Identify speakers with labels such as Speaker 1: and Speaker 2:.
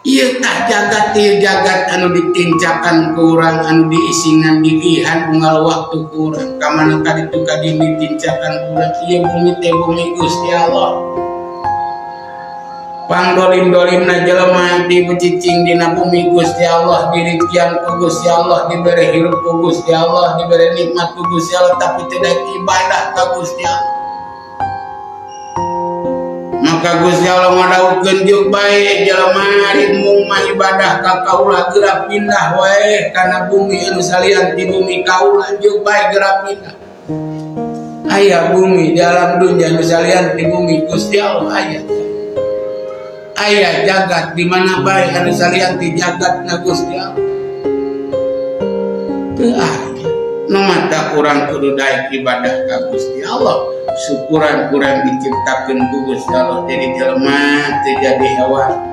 Speaker 1: Ieu tah jagat, ieu jagat anu ditincakan ku urang, anu diisingan, digihan unggal waktu ku urang, ka mana ka ditu ka dieu ditincakan ku urang. Ieu bumi teh bumi Gusti Allah. Pangdolim-dolimna jelema dibecicing dina bumi Gusti Allah, dirikian ku Gusti Allah, dibere hirup ku Gusti Allah, dibere nikmat ku Gusti Allah, tapi tidak ibadah ka Gusti Allah. Maka Gusti Allah ngadawuhkeun, "Juk bae jelema, ari mah ibadah ka kaula, geura pindah wae kana bumi anu salian ti bumi kaula. Juk bae, geura pindah." Aya bumi di alam dunya anu salian ti bumi Gusti Allah? Aya. Aya jagat di mana bae anu salian ti jagat na Gusti Allah? Teu aya. Nu matak urang kudu daek ibadah ka Gusti Allah, syukuran urang diciptakeun ku Gusti Allah jadi jelema, teu jadi hewan.